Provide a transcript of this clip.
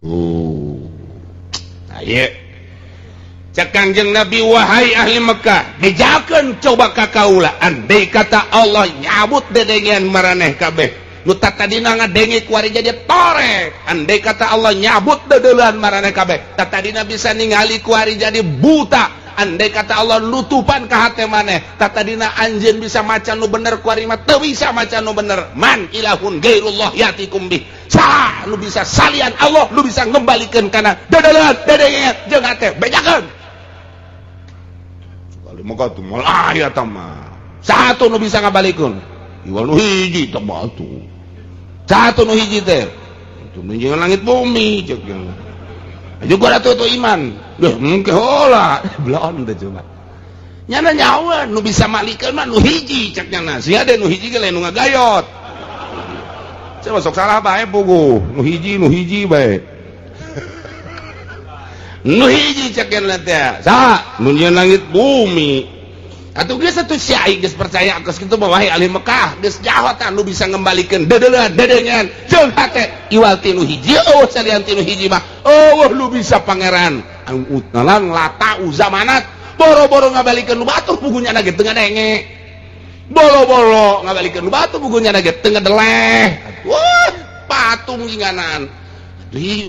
Oh. Nah, ieu. Cek Kangjeng Nabi, "Wahai ahli Mekah, bejakeun coba ka kaula, andai kata Allah nyabut dedengean maraneh kabeh nu tatadina ngadenge kuari jadi torek, andai kata Allah nyabut dedeulean maraneh kabeh tatadina bisa ningali kuari jadi buta, andai kata Allah nutupan ka hate maneh tatadina anjeun bisa maca nu bener kuari mah teu bisa maca nu bener, man ilahun gairullah yatikum bih? Saha nu bisa salian Allah nu bisa ngembalikeun kana dedeulean, dedengean jeung hate? Bejakeun." Kali maka tuh moal aya tah mah. Satu nu bisa ngabalikeun iwal nu hiji tah mah tuh. Satu nu hiji teh itu nu langit bumi, cek yang juga atuh tuh iman. Duh, mungkin hola belon teh coba. Nyana nyawa nu bisa malikeun mah nu hiji, cek nyana. Sia deh nu hiji ge lain nu ngagayot. Saya masuk salah bae puguh. Nu hiji, nu hiji bae. Nu hiji cek nyana teh. Saha? Nu nyieun langit bumi. Atuh geus atuh sia geus percaya geus kitu mah, wahai ahli Mekah, geus jahat nu bisa ngembalikeun dedeulean, dedengean jeung hate iwal ti nu hiji, euweuh salian ti nu hiji mah euweuh nu bisa pangeran anu Lata, Uza, Manat. Boro-boro ngabalikeun nu batur, puguh nyana ge teu ngadenge. Boro-boro ngabalikeun nu batur, puguh nyana ge teu ngadeleh. Wah, patung ginganan.